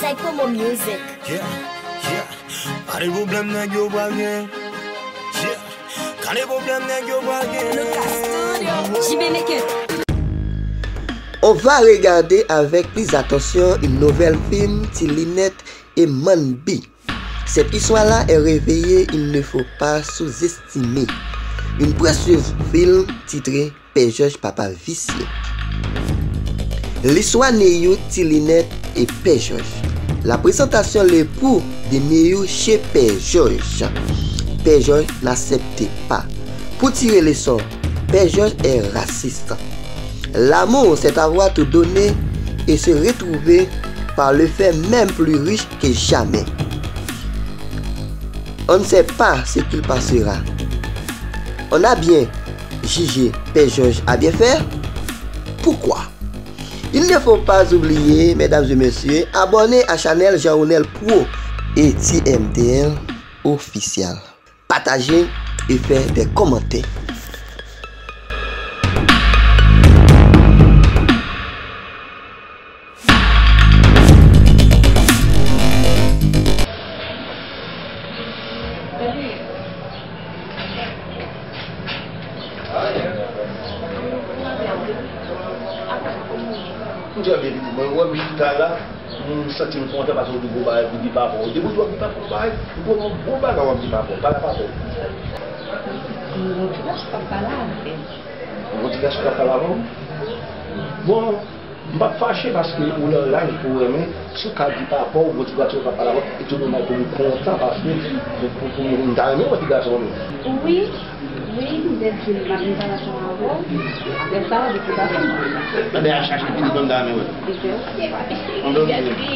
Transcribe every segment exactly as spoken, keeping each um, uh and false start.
Like Promo Music. Yeah, yeah. Pa de pwoblèm nèg yo pral gen. Yeah. Ka de pwoblèm nèg yo pral gen. Lucas Studio. J B Naked. On va regarder avec plus attention une nouvelle film, Ti Linèt e Manbi. Cette histoire-là est réveillée, il ne faut pas sous-estimer. Une précieuse film titrée Pè Jòj Papa Visye. Listwa Neyou, Ti Linèt e Pè Jòj. La présentation l'époux de Neyou chez Pè Jòj. Pè Jòj n'accepte pas. Pour tirer leçon, Pè Jòj est raciste. L'amour, c'est avoir tout donné et se retrouver par le fait même plus riche que jamais. On ne sait pas ce qu'il passera. On a bien jugé, Pè Jòj a bien fait. Pourquoi? Il ne faut pas oublier, mesdames et messieurs, abonner à channel Jean Ronel Pro et T M T L Official. Partager et faire des commentaires. M trè byen pitit mwen, ou wè m chita la, m santi m kontan paske w di gwo bagay pou di papa w. Depi w di w ap di papa w bagay, m konnen yon bon bagay w ap di papa w. Pale a papa w. M gon ti gason k ap pale avè m. Yon ti gason k ap pale avè w? Bon, m p ap fache paske ou nan laj pou w renmen. Si w ka di papa w, yon ti gason k ap pale avè w, e tou nòmal pou m kontan paske pou, pou, pou m, m ta renmen wè ti gason an menm. Wi, wi, m te di m ap vin pale ansanm avè w. Apre sa, w di ti gason an. Anben, al chache pitit mwen, m ta renmen wè l. Ebyen, oke, papi. Anben, oke.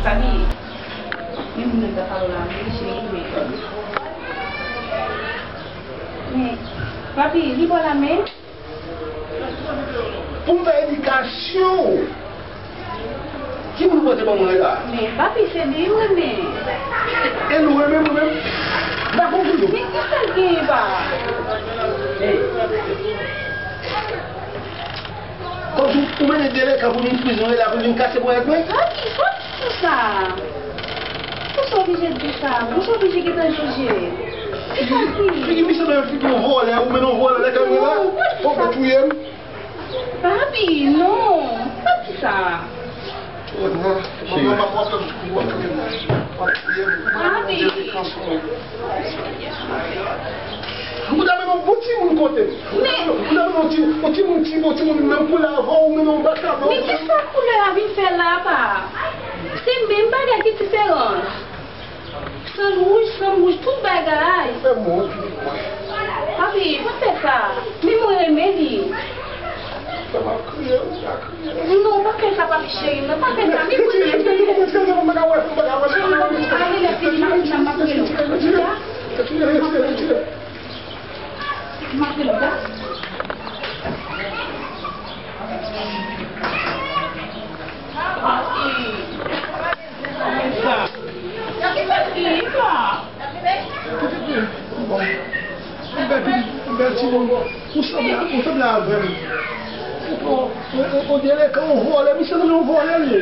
Papi, men moun nan ta pale la, men cheri, men. Men, papi, li ba w lamen. Pou m fè edikasyon w. Ki moun ou pote ban mwen la? Men, papi, se li ou renmen. E li ou renmen mwen menm? M pa konprann ou. Men kisa l genyen, pa? Kòmsi ou mennen delekan pou vin prizon la, pou vin kase ponyèt mwen? Papi, papi, sa. Ou sa oblije di sa? Ou sa oblije gentan jije? Ki sa ki? Figi misye menm figi yon vòlè, ou menm yon vòlè, lè kè mwen la, ou vle touye m? Papi, non. Papi sa. Papi. Ou ta menm yon bon timoun kote m. Ou ta menm yon ti, yon timoun ti, yon timoun menm koulè avè w, ou menm yon vakabon. Men kisa koulè a vin fè la, pa? Se menm bagay ki diferan. San wouj, san wouj, tout bagay. Fè m wont, pitit mwen. Papi, pa fè sa. Men mwen renmen li. Fè m ap kriye, ou ka kriye. Non, pa fè sa, papi cheri, non, pa fè sa. Men mwen renmen li. Cheri, ale, lè fini, m ap rele w. Retire, retire, retire. M ap rele w la. Pitit mwen, bon. Yon bèl pitit, yon bèl timoun. Ou sanble, ou sanble avè m. Ou pran yon, yon, yon delekan, yon vòlè, misye sanble yon vòlè li ye.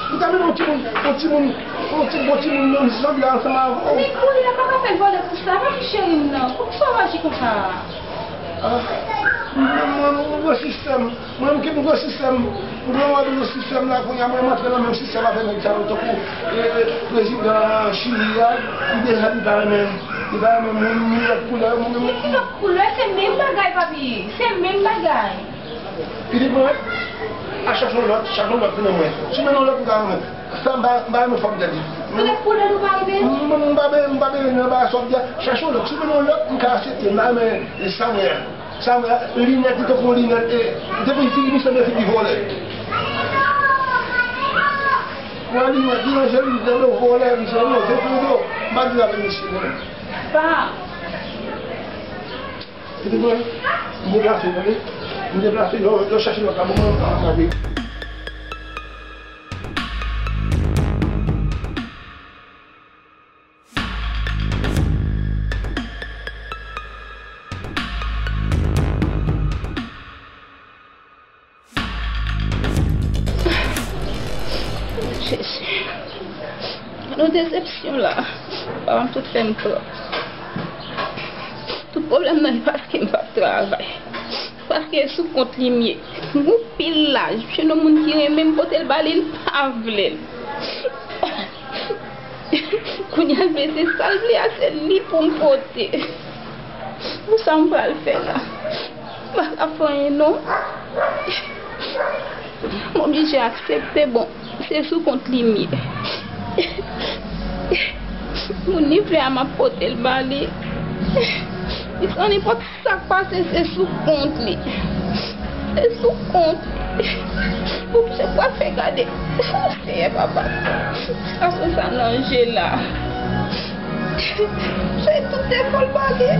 Ou ta vin yon timoun, yon timoun, yon ti bon timoun menm sanble ansanm avè w. Men koulè a pa ka fè l vòlè konsa, papi cheri m nan. Poukisa w aji konsa? Ah, mwen, mwen, mwen, mwen sistèm. Mwen menm ki m gwo sistèm, m pran wòl gwo sistèm la kounye a, mwen m antre nan menm sistèm avè nèg sa yo tankou, e, prezidan Chili a, li deja di li pa renmen, li pa renmen moun, moun lòt koulè, moun menm. Men ki lòt koulè? Se menm bagay, papi. Se menm bagay. Pitit mwen, a chache yon lòt, chache yon lòt vin nan mwen. Si w mennen yon lòt, m ka renmen. Sa m pa, m pa renmen fòm tèt li. Se lè koulè nou pa renmen? M, m, m pa be-, m pa bezwen nan bagay sa w ap di a. Chache yon lòt. Si w mennen yon lòt, m ka aksepte. M pa renmen sa m wè a. Sa m wè a, linèt li tankou yon linèt, e, depi figi misye sanble figi vòlè. Li manje, li vòlè, li fè manje tou do. M pa di la vin isi non. Pa. Pitit mwen, m deplase, tande. M deplase, lè w chèche lòt la, bon, mwen pa gade. Jezi. Gade yon desepsyon la. Papa m tout fè m pran. Tout pwoblèm nan e paske m p ap travay. Paske sou kont li m ye. M gen yon pil laj. Jwenn yon moun ki renmen m pote l ba li, l pa vle l. Kounye a l vle se sa l vle a, se li pou m pote. Pou sa m pral fè la? M pa ka fè anyen non. M oblije aksepte, bon, se sou kont li m ye. Moun li vle a, m ap pote l ba li. Li pran nenpòt sa k pase, se sou kont li. Se sou kont li. Pou se kwa fè gade. Seyè papa. Sa sou sa nan je la. Se tout defo l ba li.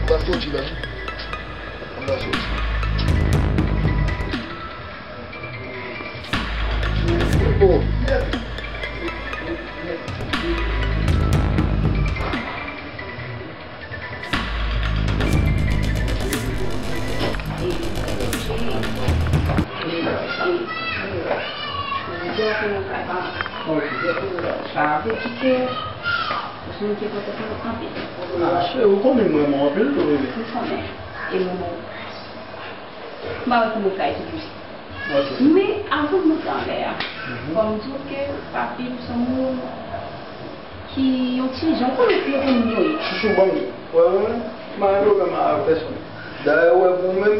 Anba soti la. Anba soti. Oh. Ah, cheri, ou konnen m renmen w anpil tou, bebe. M konnen. E mwen, m pa wè kòman w ka ede m. Ok. Men, avan m monte anlè a, fò m di w ke papi m se yon moun ki yon ti jan, ou konnen ki moun yo ye. Chouchou, ban m di w. Wè, wè, wè. M pa gen pwoblèm avèk pèsonn. Dayè, ou wè, pou ou menm,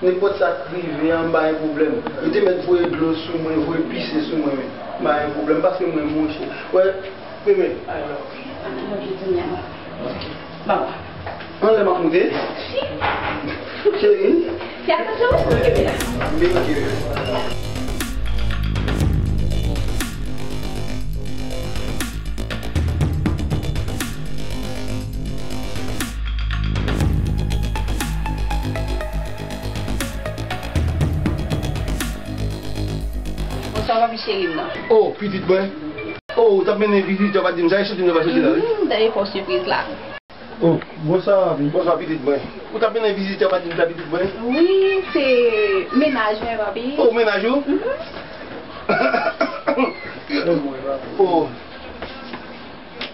nenpòt sa k rive a, m pa gen pwoblèm. Yo te mèt voye dlo sou mwen, voye pise sou mwen, men m pa gen pwoblèm, paske mwen, monchè. Wè, bebe. Bon. Anlè m ap moute. Si. Cheri. Fè atansyon, ou kenbe la. Vin kenbe. Bonswa, papi cheri m nan. Oh, pitit mwen. Oh, ou t ap mennen vizitè, ou pa t di m sa, e soti m nan pa soti la, wi. Mhm, dènye fò sipriz la. Oh, bonswa, papi. Bonswa, pitit mwen. Ou t ap mennen vizitè, ou pa t di m sa, pitit mwen. Wi, se mennaj mwen, papi. Oh, mennaj ou? Mhm. Oh.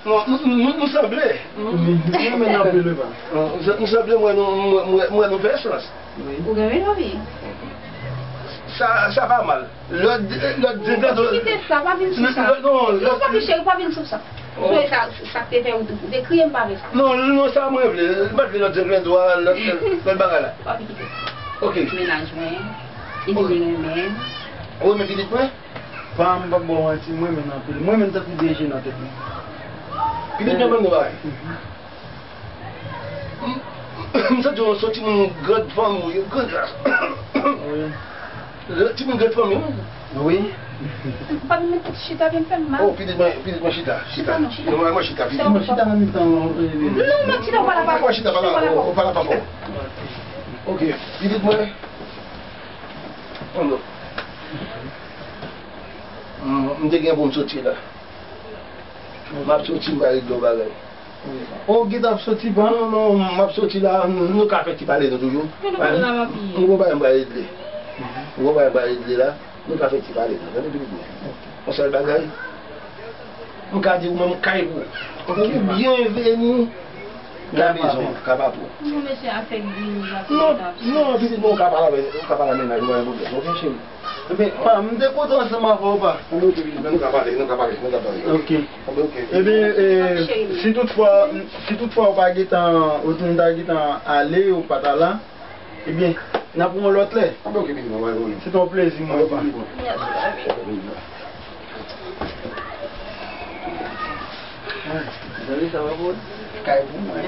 Nou, nou, nou, nou sanble. Wi, mwen menm anpil, wi, pa. Nou, nou sanble, mwen, nou, mwen, mwen, mwen, nou fè sans. Wi. Ou gen menm anvi. Sa, sa pa mal. Lòt, lòt dizan. Kite sa, pa vin sou sa. Non, non, non, papi cheri, pa vin sou sa. Ou wè sa, sa k te fè ou, ou te kriye, m pa vle sa. Non, non, sa mwen vle. M pa t vle lòt zenglen dwa, lòt, lòt bagay la. Papi kite sa. Ok. Mennaj mwen, e li renmen. Ou renmen pitit mwen? Pa, m p ap ba w manti, mwen menm anpil. Mwen menm tankou de je nan tèt mwen. Pitit mwen, ban m yon bagay. M, m santi w se yon timoun gran fanmi, yon gran ras. Wi. Timoun gran fanmi, wi. Wi. Pa vin met chita vin fè m mal. Oh, pitit mwen, pitit mwen chita. Chita non, chita. Mwen, mwen chita, pitit mwen. Chita nan mitan, eh, non, non, chita, pa la pa. Mwen chita, pa la, pa la pa. Ok, pitit mwen. Ann. M, m te gen pou m soti la. M ap soti, m va regle yon bagay. Oh, ou gentan ap soti, pa? Non, non, m ap soti la, nou, nou ka fè ti pale nou toujou. M gon bagay m pral regle. M gon bagay m pral regle la, nou ka fè ti pale nou. Tande pitit mwen. Yon sèl bagay, m ka di ou menm kay pou ou. Ou byenveni nan mezon an, ka pa pou ou. Non, mesye, afè gri, non, non, pitit mwen, ou ka pale avè, ou ka pale a mennaj ou, pa gen pwoblèm. Ok, cheri? Ebyen, pa, m te kontan ansanm avè w, pa. Anben, ok, nou ka pale, nou ka pale, nou ka pale. Ok. Anben, ok. Ebyen, eh, si toutfwa, si toutfwa w pa gentan, ou t-, m ta gentan ale, ou pa ta la, ebyen, n ap wè yon lòt lè. Anben, ok, baby, mwen, mwen. Se te yon plezi, mwen, pa. Kay pou mwen.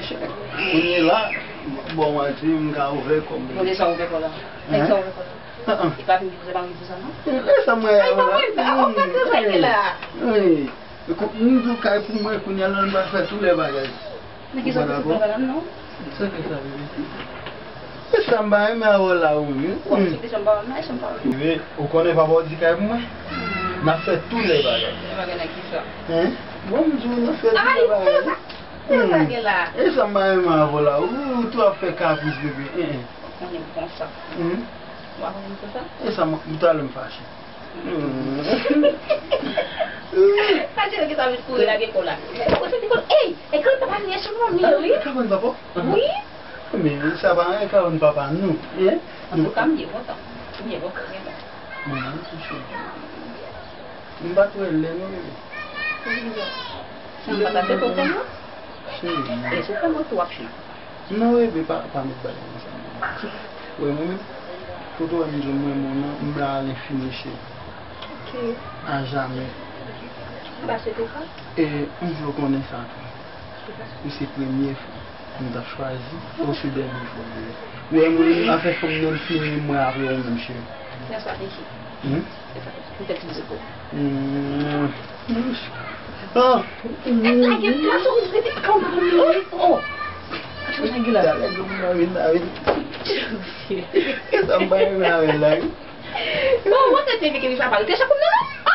Kounye la, bon, mwen di, m ka ouvè kò m. Kote sa ouvè kò la? Nèg sa ouvè kò la? Li pa vin pou se pa vin pou sa, non? E sa mwen. Ay, pa mwen, pa, ou pa travay la. Wi. M di w kay pou mwen, kounye a la, nou pral fè tout lè bagay. Men ki sa ki sou travay la, non? Sa ki sa, bebe? E sa m pa renmen avè w la, wi. Bon, se kesyon m pa renmen, se m pa renmen. Bebe, ou konnen papa w di kay pou mwen? N ap fè tout lè bagay. Lè bagay nan ki sa? Hein? Bon, m di w, n ap fè tout lè bagay. Ay, sa, sa, sa gen la? E sa m pa renmen avè w la, ou, ou tou ap fè kapris, bebe. Hein, hein. Ou konnen m konsa. Hmm? Ou pa konnen m konsa? E sa, m, m talè m fache. Hmm. Fache nan ki sa vin kouri lage kò la. Ou santi kò, ey, e granpapa m ye sou non li, wi. Granpapa? Wi. Men sa pa anyen, granpapa nou. Hein? Antouka, m byen kontan. M byen kontan, byen kontan. Mwen, m touche. M pa t wè lè non, bebe. Sa m pa ta fè pou kò m nan? Cheri. E sou kò m tou w ap cheri. Non, bebe, pa, pa met bagay konsa non. Wè mwen menm, kote w wè m di w mwen renmen w nan, m la a lenfini, cheri. Ok. A jamè. M pa swete sa. E m vle w konnen sa tou. Ou se premye fanm m t ap chwazi, ou se dènye fanm m. Ou wè mwen, afè fanm nan fini, mwen avè w menm, cheri. Nan estrateji. Hmm? Estrateji. M te itilize pou. Hmm. Ah. Lage m la, sou pitit kanm. Oh, oh. Atò, lage la. Talè, lage m la, vin la, vin. E sa m pa renmen avè l la, wi. Bon, mwen te te vike li sa pa rete chan pou mwen, non. Ah!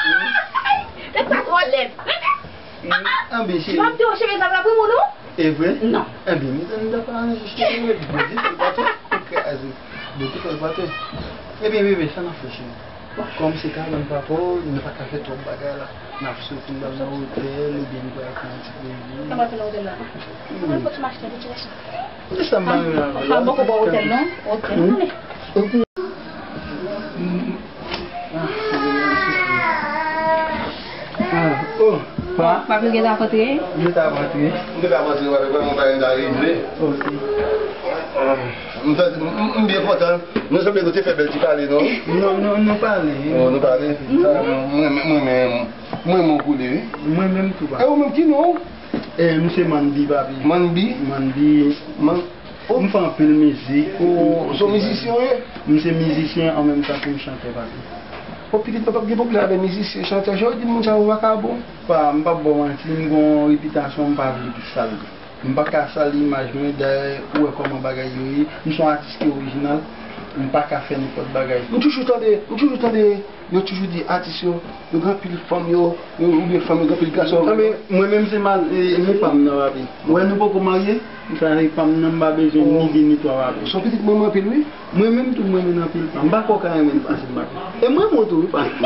Tèt sa twò lèd. Rete. Ah, ah. Anben, cheri. M ap te cheve sa la pou moun, non? E vre? Non. Ebyen, m te, m te pa nan jis cheve, bebe, fè l pa tou kraze. Bebe, fè l pa tou. Ebyen, bebe, sa n ap fè, cheri? Kòm se kabann papa w, nou pa ka fè twòp bagay la. N ap soti, n ap nan otèl, oubyen nou pral fè yon ti plezi. Sa pral fè nan otèl la? Mwen fòk m achte yon ti leson. Se sa m pa renmen avè l la. Sa bòkò bò otèl non? Otèl, hmm? Ann ale. Ah, oh, pa. Papi, ou gentan ap antre? M gentan ap antre. M gentan ap antre, papi, mwen pa gentan rive. Ok. M, m, m byen kontan. Nou sanble nou te fè bèl ti pale, non? Non, non, nou pale. Oh, nou pale? Mwen, mwen, mwen, mwen, mwen, mwen koule, wi. Mwen menm tou, pa. E ou menm, ki non? Eh, m se Manbi, papi. Manbi? Manbi. Man-, oh. M fè anpil mizik. Oh, ou se yon mizisyen, wi? M se mizisyen, an menm tan tou m chantè, papi. Oh, pitit, mwen p ap gen pwoblèm avèk mizisyen, chantè. Jan w di moun sa yo vakabon. Pa, m p ap ba w manti, m gon repitasyon, m pa vle pou sal. M pa ka sal imaj mwen, dayè, ou wè kòman bagay yo ye. M se yon atis ki orijinal, m pa ka fè nenpòt bagay. M toujou tande, m toujou tande, yo toujou di atis yo, yo gen anpil fanm yo, yo, oubyen fanm yo gen anpil gason. Ah, men, mwen menm se ma-, e, men pa m nan, papi. Ou wè nou poko marye, m sa e pa m nan, m pa bezwen ni de ni twa, papi. Ou se yon pitit mwen renmen anpil, wi. Mwen menm tou, mwen renmen anpil pa m. M pa kwè w ka renmen l pase m, papi. E m renmen w tou, wi, papi. M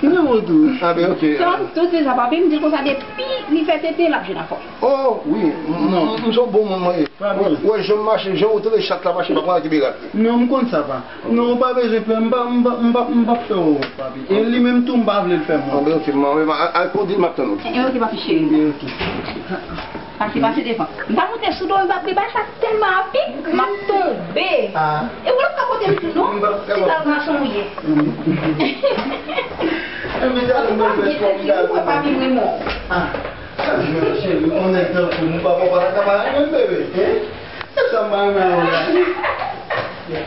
renmen w tou. Ah, ben, ok. Sa, tout se sa, papi, m di l konsa, depi li fè tete, l ap jwenn afè w. Oh, wi. M, m, m se yon bon manman, e. Papi. Wè, wè, jan m mache, jan w tande chat la mache, pa pran ki berat. Non, m konn sa, pa. Non, ou pa bezwen pè, m pa, m pa, m pa, m p ap fè w wont, papi. E li menm tou, m pa vle l fè m wont. Ah, ben, ok, m, al, al, al, di l m ap tann ou. E ok, papi cheri. Ok, ok. Pase, pase devan. M pa monte sou do, m pa pli bay sa tèlman rapid, m ap tonbe. Ah. E ou pa ka pote m tou non? M p ap kapab. Ti gal gason ou ye. Ou pa byen tèt li, ou wè pa vin renmen w. Ah. Sa jwe, cheri, on nèg tankou m, papa pa ta ka pa renmen m, bebe. Hein? E sa m pa renmen avè w la.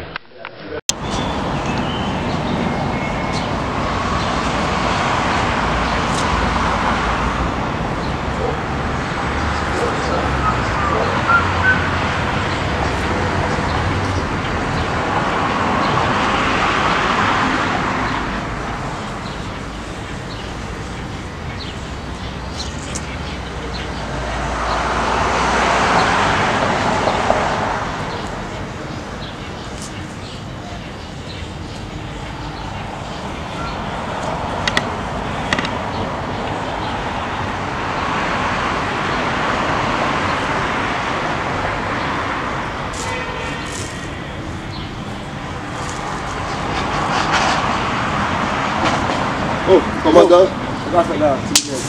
Kòmandan? Sa ka fè la, ti nèg?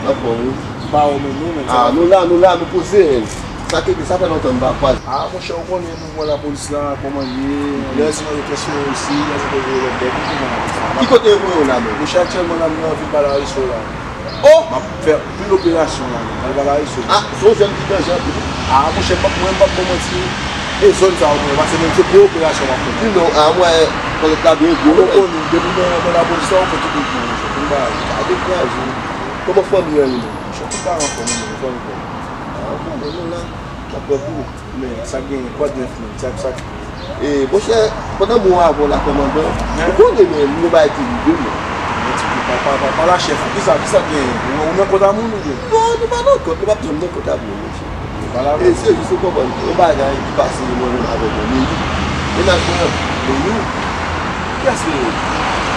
Anfòm, wi. Pa ou menm, non, men sa Ah, nou la, nou la, nou poze, men. Sa te, sa fè lontan m pa kwaze. Ah, monchè, ou konnen mouvman lapolis la, kòman l ye, lè se nan yo fè sou yo osi, lè se te voye lòt bò, pou kouman la pou sa. Ki kote yo voye w la, menm? Monchè, aktyèlman la, m nan vil Balareso la. Oh! M ap fè anpil operasyon la, m al Balareso. Ah, se yon zòn ki danje anpil. Ah, monchè, m p ap, mwen, m p ap ba w manti. E zòn sa yo, mwen, pase menm se gwo operasyon m ap fè. Di non, ah, mwen, konnen ta byen gwo, Ou konnen, depi nan, nan lapolis la, ou fè tout mouvman, monchè, pou m ba. Sa dekouraje. Kòman fanmi an ye, menm? Monchè, tout bagay anfòm, wi, fanmi an. Ah, bon, men nou la, n ap pran pou ou. Men, sa k genyen, kwa de nèf, menm, sa, sa. E, monchè, pandan mwa avan la, kòmandan, ou konnen, men, nou bay ti vide, men. Men, ti vide, pa, pa, pa, pa la chèf, kisa, kisa k genyen? Ou, ou nan kont a moun, oubyen? Non, nou pa nan kont, nou p ap janm nan kont a moun, monchè. E se jis ou konprann yon bagay ki pase mwen menm avèk mwen. Meri. Mennaj mwen an, Meri. Kiyès Meri?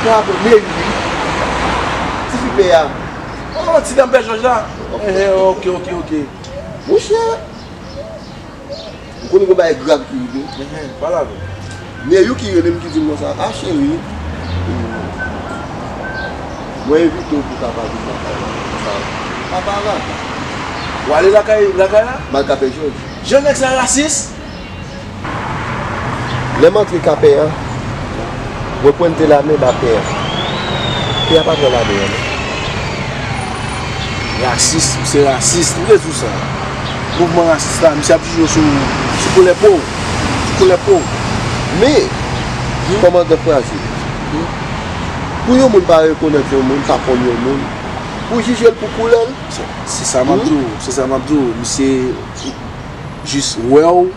Mwen avèk Meri, wi. Tifi pè a. Oh, ti dam pè Jòj la? Eh, eh, ok, ok, ok. Monchè, ou konnen yon bagay grav ki rive. Enhen, pale avè m. Meri ki rele m ki di m konsa, a cheri, mwen envite w pou w ta pa vin lakay mwen. Papa la. Ou ale lakay, lakay la? M al Kapè Jòj. Jan nèg sa rasis? Lè m antre Kapè a, mwen pwente lame ba pè a. Pè a pa pran lame a, non. Rasis, misye rasis. M te di w sa. Mouvman rasis la, misye ap jije w sou, sou koulè po w. Sou koulè po w. Men, kòmandan Fraze, pou yon moun pa rekonèt yon moun, pa konn yon moun, pou jije l pou koulè l. Se, se sa m ap di w, se sa m ap di w. Misye jis wè w,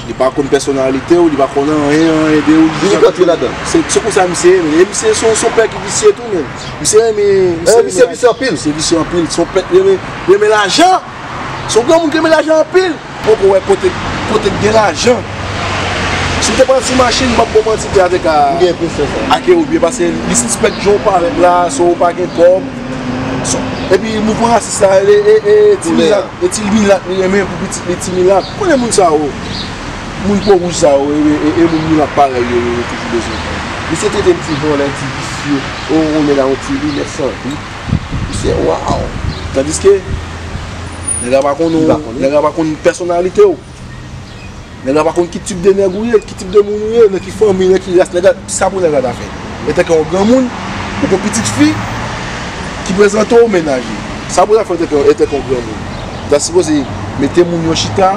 li pa konn pèsonalite w, li pa konn anyen, anyen de ou. Li jis antre ladan. Se, se konsa misye ye, men. E misye se yon, se yon pè ki visye tou, men. Misye renmen, misye Eh, misye renmen visye anpil. Misye visye anpil. Se yon pè ki renmen, renmen lajan. Se yon granmoun ki renmen lajan anpil. Poko wè kote, kote k gen lajan. Si w te pral sou machin, m p ap ba w manti, te avèk a, M gen enpresyon sa. Ake ou byen, paske li sispèk jan w parèt la, so ou pa gen kòb. So, epi mouvman rasis la, e, e, e, ti milat, e ti milat li renmen pou pitit li ti milat. Konnen moun sa yo, moun po wouj sa yo, e, e, e, e moun milat parèy yo, yo, yo toujou bezwen. Misye trete m ti vòlè, ti visye, o, o, men la, yon ti linèt san vi. Misye, waw! Tandiske, nèg la pa konn ou, nèg la pa konn pèsonalite w. Nèg la pa konn ki tip de nèg ou ye, ki tip de moun ou ye, nan ki fanmi, nan ki ras, nèg la, sa pou nèg la ta fè? Antanke yon granmoun, ou gon pitit fi ki prezante w mennaj li. Sa pou l ta fè antanke, antanke yon granmoun? Li ta sipoze mete moun yo chita,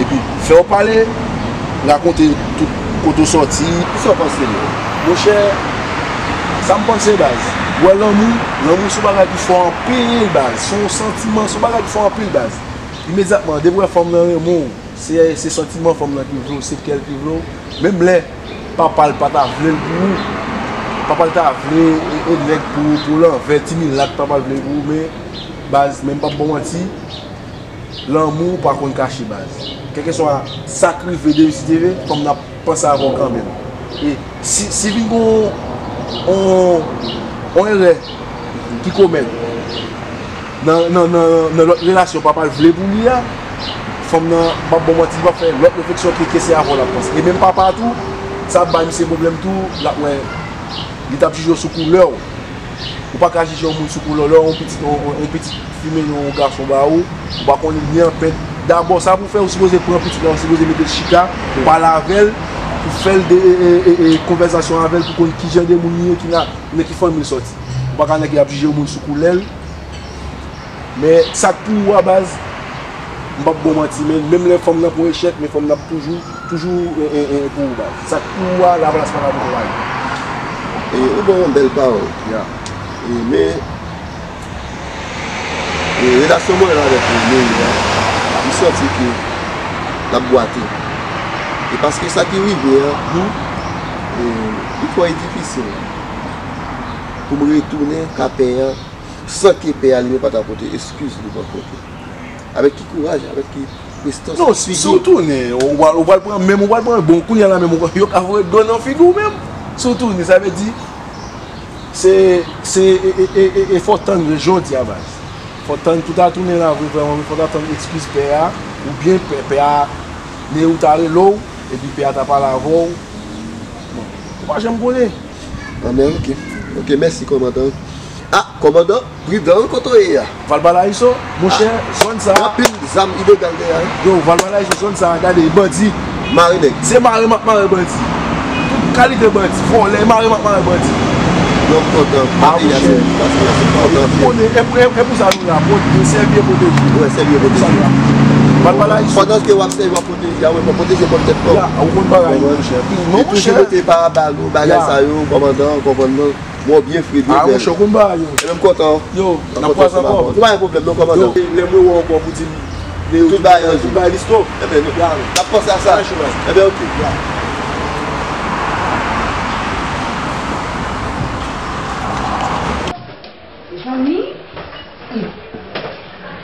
epi fè yo pale, rakonte tout kote w sòti. Kisa w panse, menm? Monchè, sa m panse, baz. Ou wè lanmou, lanmou se yon bagay ki fò anpil, baz. Se yon santiman, se yon bagay ki fò anpil, baz. Imedyatman, depi w wè fanm nan renmen w, Se, se santiman fanm nan ki vle w, se kè l ki vle w. Menm lè papa l pa ta vle l pou ou, papa l ta vle e, e nèg pou, pou lanvè, ti milat papa l vle l pou ou, men baz, men m p ap ba w manti, lanmou pa konn kache baz. Kèlkeswa sa k rive demen si Dye vle, fanm nan ap panse avè w kanmenm. E si, si vin gon on, on erè ki komèt, nan, nan, nan, nan lòt relasyon papa l vle pou li a, fanm nan, m p ap ba w manti, li p ap fè lòt refleksyon ke, ke se avè w l ap panse. E menm papa a tou, sa ap bay misye pwoblèm tou, l ap wè, li t ap jije w sou koulè w. Ou pa ka jije yon moun sou koulè w, lè yon pitit, yon, yon, yon pitit fi mennen yon gason ba ou, ou pa konnen li anpèt. Dabò, sa pou fè, ou sipoze pran pitit la, ou sipoze mete l chita, pale avè l, pou fè l de, e, e, e, e, konvèsasyon avè l, pou konn ki jan de moun li ye, ki nan, nan ki fanmi l sòti. Ou pa ka nèg ki ap jije yon moun sou koulè l. Men sa k pou ou a baz, m p ap ba w manti, men menm lè fanm nan pran echèk, men fanm nan ap toujou, toujou, e, e, e, pou ou baz. Sa k pou ou a, laplas pa ka pou ou baz. E, ou ban yon bèl pawòl. Ya. E, men, e, relasyon mwen avèk Meri a, m santi ke l ap bwate. E paske sa ki rive a, e, li twò difisil pou m retounen ka pè a san ke pè a li menm pa ta pote eskiz li bò kote. Avèk ki kouraj, avèk ki prestans, Non, si, si w tounen, ou pral, ou pral pran menm, ou pral pran, bon, kounye a la menm, ou, yo ka voye dlo nan figi w menm. Si w tounen, sa vle di, se, se, e, e, e, e, e fò w tann jodi a baz. Fò w tann tout a tounen la vre, vrèman, men fò w ta tann eskiz pè a, oubyen pè, pè a, men ou ta rele w, epi pè a ta pale avè w. Bon, ou pa janm konnen. Anben, ok. Ok, mèsi, kòmandan. Ah, kòmandan, pridan wi kote w ye a. Valparaíso, monchè, zòn sa a. Gen anpil zam ilegal dèyè a wi. Yo, Valparaíso, zòn sa a, gade, bandi. Mare nèg. Se mare m ap mare bandi. Tout kalite bandi, vòlè, mare m ap mare bandi. Non, m kontan. Ah, monchè. Ou konnen, e pou, e, e pou sa nou la, pou nou sèvi e pwoteje. Wi, sèvi e pwoteje. E pou sa nou la. Valparaíso. Pandan ke w ap sèvi, w ap pwoteje, a, w ap pwoteje kont tèt kò w. Ya, ou konn bagay yo, monchè. Non, monchè. Toujou mete parabal ou, bagay sa yo, kòmandan, kòmandan. Bon, byen fre, byen bèl. Ah, monchè, ou konn bagay yo. Ebyen, m kontan. Yo, n ap kwaze ankò. Ou pa gen pwoblèm, non, kòmandan. Yo, lè mwen wè w ankò pou di m, tout bagay an tout bagay listò. Ebyen, n ap panse a sa. Ebyen, oke. Zanmi,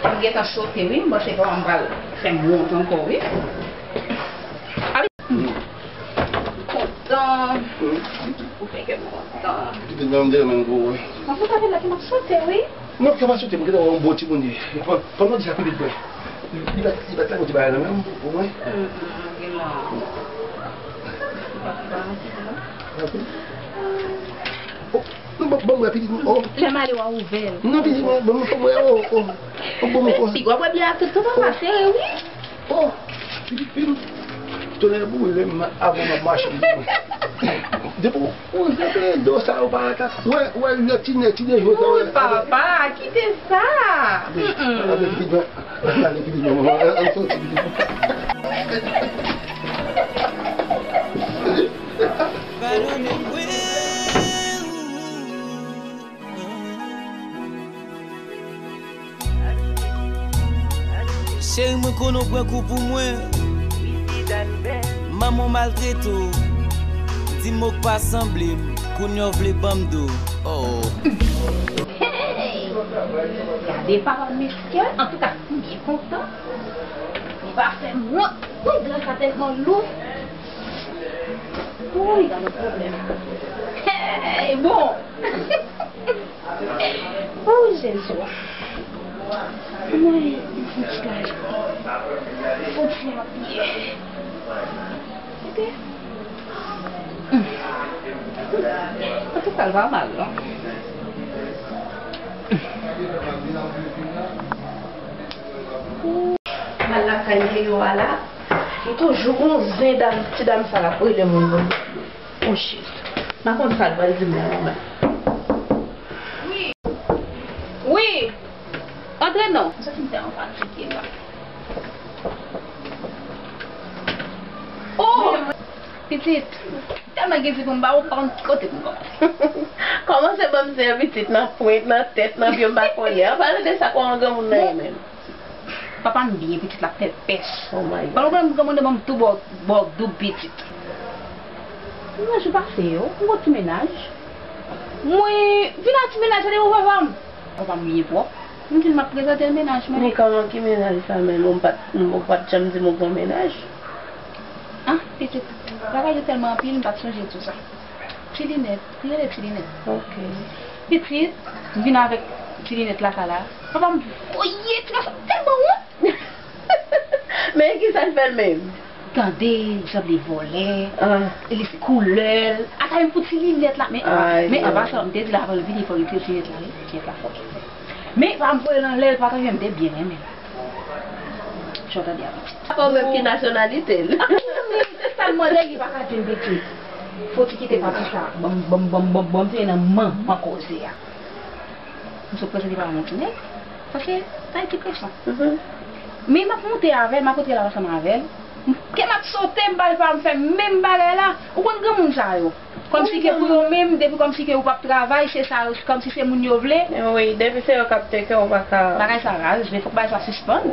m gentan choke, wi. M panse papa m pral fè m wont ankò, wi. Kontan. Ou fè kè m kontan. Kite nan de men gwo, wi. Mwen kontan vin la, kè m ap sote, wi. Non, kè m ap sote, mwen gentan wè yon bon timoun ye. Pandan w di sa pitit mwen. Li pa, li pa t la, yon ti bagay nan men m, pou mwen. Hum, hum, ok, non. Li pa t la, non. Oh, non, ban, ban mwen pitit mwen, oh. Lè m ale, w a ouvè l. Non, pitit mwen, ban mwen, ban mwen, oh, oh. Oh, ban mwen, oh. Pitit, w ap wè byen ak tout, tout anba sere, wi. Oh, pitit fi m. Tonnè boule m avan m ap mache. Depi w, w rete do sa yo pa ka. Wè, wè, lè ti nèg, ti nèg yo sa. Woy, papa, kite sa. Gade pitit mwen. Gade pitit mwen. An soti pitit mwen. Cheri mwen konnen w pran kou pou mwen. Manman w maltrete w. Di m ou k pa sanble m. Kounye a w vle ban m do. Oh. Hey! Gade papa mesye. Antouka, m byen kontan. Li pa fè m wont. Woy, dra sa tèlman lou. Woy, gade pwoblèm. Hey, bon. Oh, Jezi. Mwen, yon ti gaj. Yon ti apye. Kote? Antouka, l pa mal, non. M al lakay Leo a la. M toujou gon zen dam, ti dam sa l ap rele moun. Oh shit. M pa konn sa l pral di m la, manman. Wi. Wi. Antre non. Sa fin fè yon fatige la. Oh! Pitit, tèlman gen ti pou m ba ou, pa konn ki kote pou m kòmanse. Kòmanse ban m zen pitit nan pwent, nan tèt, nan pye, m pa konnen. An palan de sa, kòman granmoun nan ye menm? Papa m byen pitit la fè pès. Oh my God. Pandan w wè m granmoun nan ban m tou bò, bò doub pitit. Nan jou pase yo, m gon ti mennaj. Mwen vin ak ti mennaj sa depi papa m. Papa m byen pwòp. M di l m ap prezante l mennaj mwen. Men kòman ki mennaj sa menm? Ou pa t, ou pa t janm di m ou gon mennaj? Ah, pitit, bagay yo tèlman anpil, m pa t sonje tou sa. Ti linèt. Li rele Ti Linèt. Ok. Pitit, m vin avèk Ti Linèt lakay la. Papa m voye ti gason tèlman wont. Men ki sa l fè l menm? Tande, li sanble vòlè, ah, li se koulè l. Ata menm pou Ti Linèt la. Men apa, men apa sa, m te di l avan l vini, fò l retire Ti Linèt la, wi. Ti Linèt la fò. Men pa m voye l anlè, l pa ta jan m te byen renmen l. Jan w tande a pitit. Apa w menm ki nasyonalite l? Sa m mande, li pa ka di m pitit. Fò ti kite pati sa. Ban m, ban m, ban m, ban m, ban m tire nan manman koze a. M sot prezante pa yon ti nèg. Paske sa e ti presan. Mhm. Men m ap monte avè l, m ap antre la ansanm avè l. Kè m ap sote, m pa, pa m fè menm bagay la. Ou konn granmoun sa yo. Kòmsi ke pou yo menm, depi kòmsi ke ou p ap travay, se sa yo, kòmsi se moun yo vle. Wi, depi se yo k ap teke, ou pa ka. Bagay sa raz, men fòk bagay sa sispann.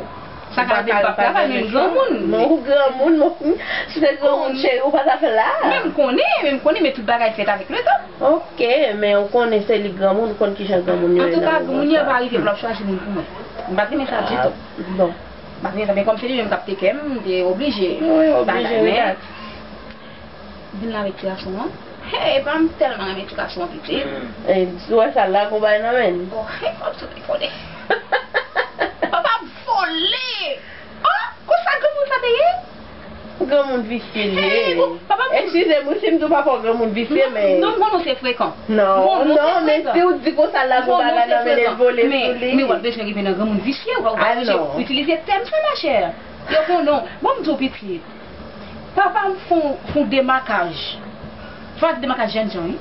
Sa ka rive m p ap travay, men m granmoun. Men ou granmoun, men se granmoun cheri, ou pa t ap la. Men m konnen, men m konnen, men tout bagay fèt avèk letan. Ok, men ou konnen se li granmoun, ou konn kijan granmoun yo ye nan moman sa. Antouka, moun yo pa rive pou l ap chwazi moun pou mwen. M pa t renmen sa ditou. Ah, bon. M pa t renmen sa, men kòm se li menm k ap teke m, m te oblije. Wi, oblije, men vin la avèk ti gason an. Hey, pa m tèlman renmen ti gason an pitit. E, si w wè sa l la, gon bagay nan men l. Oh, hey, kòm sou te konnen. Papa vole! Oh, konsa granmoun sa te ye? Granmoun visye l ye. Hey, bon, papa m Eskize m wi si m di w pafwa w granmoun visye, men. Non, m konnen w se frekan. Non, non, men si w di konsa l lage yon bagay nan men l, l vole sou li. Men w ap bezwen rive nan granmoun visye, w ap bezwen itilize tèm sa, machè. Yo konnen w. Bon, m di w pitit. Papa m fè yon, fè yon demakaj. Fè yon demakaj jènjan, wi.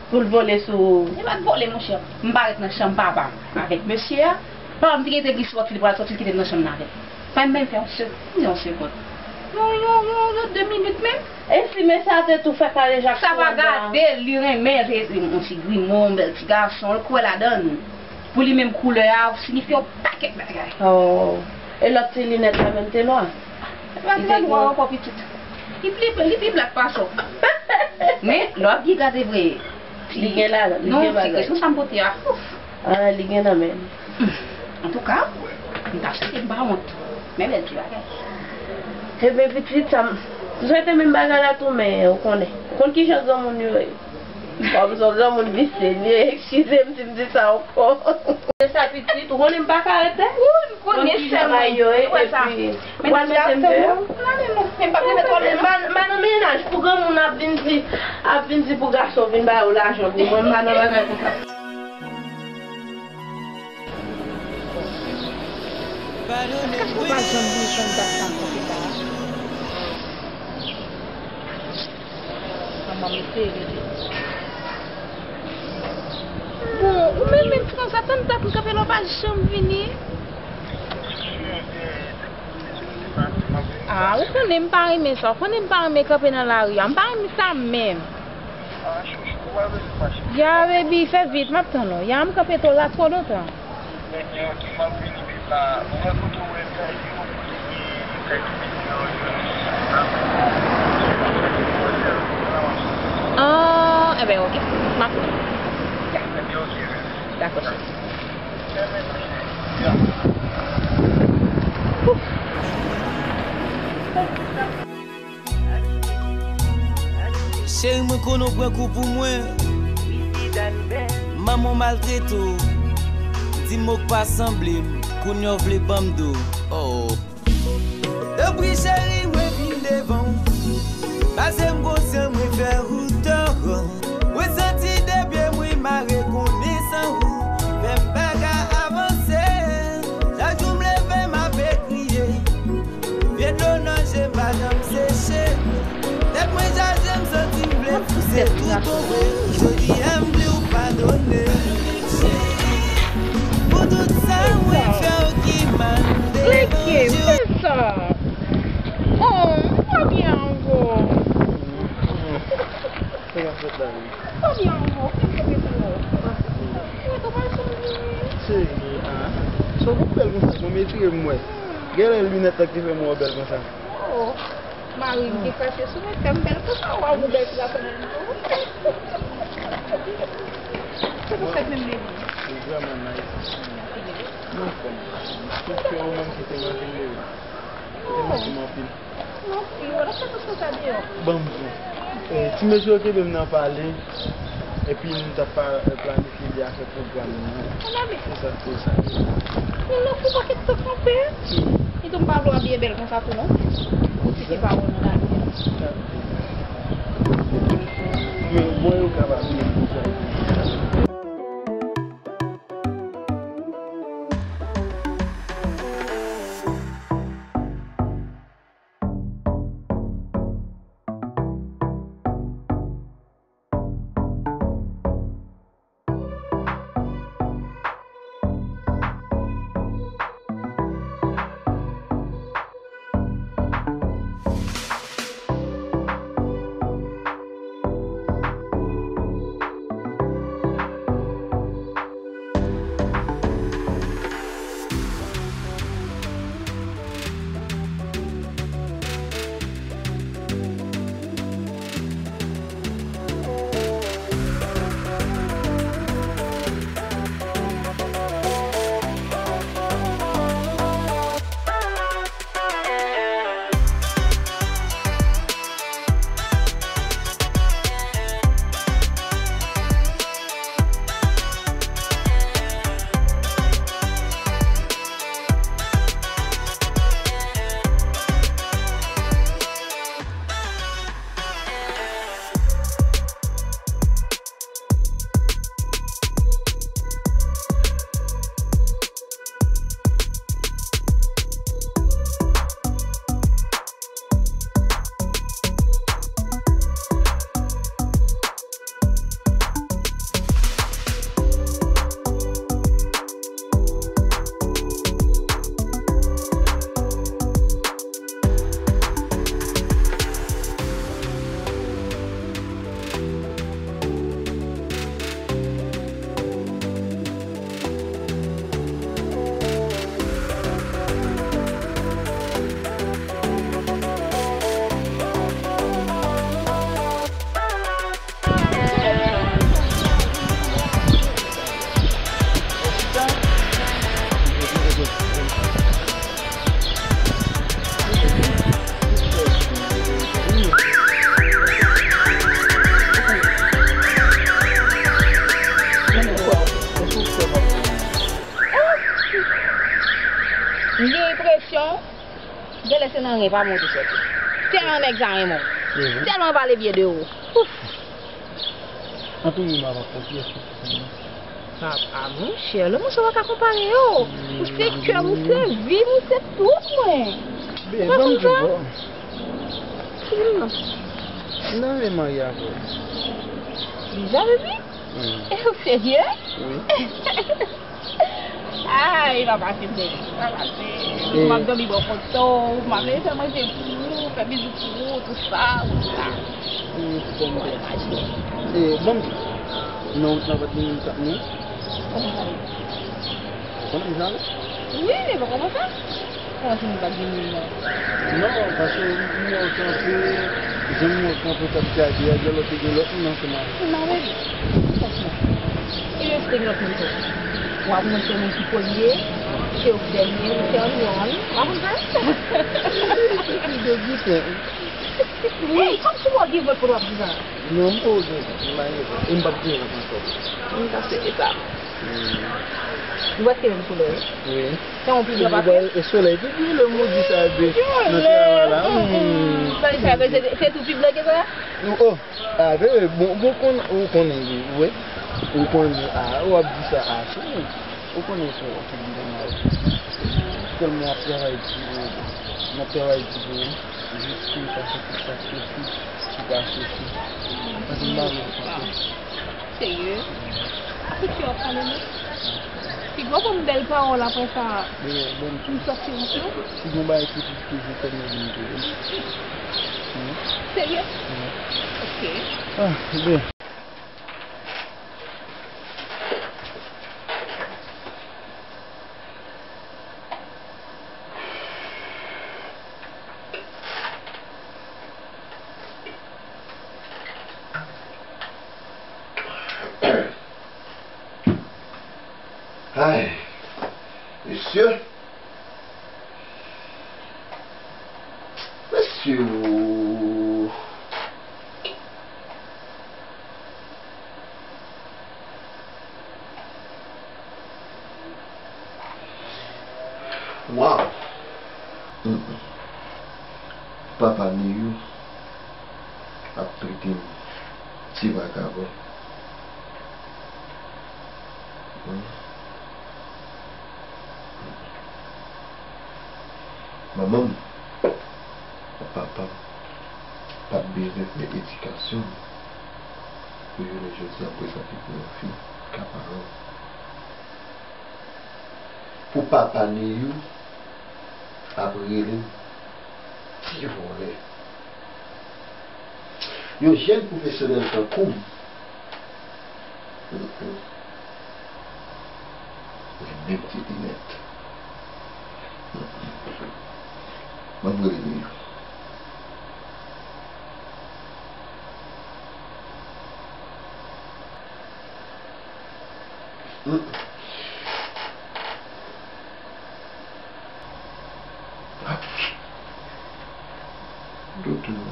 Pou l vole sou. Li pa t vole, monchè. M parèt nan chanm papa m avèk mesye a. Papa m te gentan gen sòti, li pral sòti, li kite m nan chanm nan avè l. Pa menm fè yon segonn, yon segonn. Yon, yon, yon, yon de minit menm. E si mesye a te tou fè kalejak sou Wanda? Sa pa gade l, li renmen, se, se yon ti grimo, yon bèl ti gason, l kwè ladan l. Pou li menm koulè a ap siyifye yon pakèt bagay. Oh. E lòt ti linèt la menm te nwa? Li pa te nwa ankò pitit. Li pi, li pi blak pase w. Men, lè w ap byen gade vre. Li gen la, li gen bagay. Non, ti kresyon sa m pote a. Ouf. Ah, li gen nan men l. Antouka, m ta swete m pa wont. Men bèl ti bagay. Ebyen, pitit sa, m swete menm bagay la tou, men ou konnen. Ou konn kijan granmoun yo ye. W ap wè granmoun visye li ye, eskize m si m di sa ankò. Se sa pitit, ou konnen m pa ka rete. Wi, m konnen sèman. Yo, e, epi, w al mete m deyò. M pa nan mennaj pou granmoun ap vin di, ap vin di pou gason vin ba yo lajan pou mwen, m pa nan bagay konsa. Èske ou pa janm vin konn dat sa konpeta a? Manman m eseye rele. Bon, ou menm menm Frans, atan dat m kanpe la, ou pa janm vini. Ah, ou konnen m pa renmen sa, ou konnen m pa renmen kanpe nan lari a, m pa renmen sa menm. Ya, baby, fè vit, m ap tann ou. Ya, m kanpe to la twò lontan. Ah, enben, oke. M ap vini. Dakò, cheri. Cheri, mwen konnen w pran kou pou mwen. Manman w maltrete w. Di m ou k pa sanble m. Kounye a w vle ban m do. Oh. Tanpri cheri, mwen vin devan w. Pase m konsyan mwen fè ou tò. Mwen santi de pye mwen mare konnen san ou fè m pa ka avanse. Chak jou m leve m ape kriye. Vye dlo nan je m pa janm seche. Tèt mwen chaje, m santi m vle pouse tou tonbe. Jodi a m di w padone. Pou tout sa mwen fè w ki mal deranje w. Oh, m pa byen ankò. Sa k ap fèt la menm? M pa byen ankò. Kèt, kèt, kèt. Mwen tou pa janm vini. Cheri, ah. Sa w gon bèl konsa, bon, m etire m wè. Genlè linèt la ki te fè m wè w bèl konsa. Oh, mari m te krache sou mwen, fè m bèl konsa, w a wè w bèl ti gason menm tou. Se pou fèt menm, baby. Ou vrèman nice. Mwen fè m. Tout fè ou menm ki te manke m, baby. Ou te manke m anpil. Mèsi, w ap fè tout sa deyò. Ban m di w. Eh, ti mesye yo kenbe m nan pale, epi m t ap pa, eh, planifye li a fè pwogram nan. Ann ale. Se sa k te sa. Yon lòt fwa pakèt tan kanpe. Li tou m pa vle w abiye bèl konsa tou non. Ou ti se pawòl nan lavi a. Men bon yo ka pa byen konsa. M gen enpresyon, genlè se nan ren pa mwen te sòti. Tèlman nèg sa renmen w. Mhm. Tèlman pale byen de ou. Ouf. Anpil moun ap konfyans. A, a, monchè, lè monchè pa ka konpare yo. Ou se kè m, ou se vi m, ou se tout mwen. Ou pa konn sa? Ki moun nan? Nan renmen marye avè w. Deja, baby? Hmm. E ou serye? Wi. Ay, papa, se bèl. Papa, se. M ap dòmi bò kote w, m ap fè manje pou ou, fè bizou pou ou, tout sa, tout sa. Wi, se bon. Ou imajine. E, bon, non, nan pa t vin sa, non? Kòman sa ye? Ou konnen sa? Wi, men pa kòman sa? Kòman si nou pa t gen moun nan? Non, paske m wè w kanpe, jan m wè w kanpe t ap gade a, gen lòt, gen lòt moun ansanm avè w. Non, baby. Franchman. E yo se gen lòt moun tou. W ap montre moun ki premye, se yo ki dènye, se anyon, anyon. W ap konn sa? Li degoute. Ey, kòmsi w ap gen vant pou w ap di sa? Non, m poko gen vant, m pa gen vant. E m p ap gen vant ankò. M ka swete sa. Hmm. Ou prèske menm koulè, wi. Wi. Sa yon pi gran pa fè. E solèy pi byen lè modi sa de nan travay la. Hmm. Solèy sa, se, se tou pi blan ke sa? Oh, ah, bon, bon, kon, ou konnen, wi. Ou konnen, ah, w ap di sa, ah, se ou. Ou konnen se ou ki vin nan la. Tèlman w ap travay di, w ap travay di, jis pou w pa fè tout sa k posib, pou w pa soufri. Paske m pa vle w soufri. Serye? Akout yo ap pale non. Piga w ban m bèl pawòl apre sa. Bon, m sòti ansanm. Si gon bagay ki pou toujou fè m vin tou. Serye? Wi. Ok. Ah, ben. Ay, mesye. Mesye, o. Waw! Mm, mm. Papa Neyou ap trete m ti vagabon. Mm. Manman m ak papa m pa t bezwen fè edikasyon m pou jounen jodi a m prezante pou yon fi ka paran m. Pou papa Neyou ap rele m ti vòlè. Yon jèn pwofesyonèl tankou m, mm, mm, li menm ti pinèt. Mm, mm. Ban m rele Neyou. Doudou.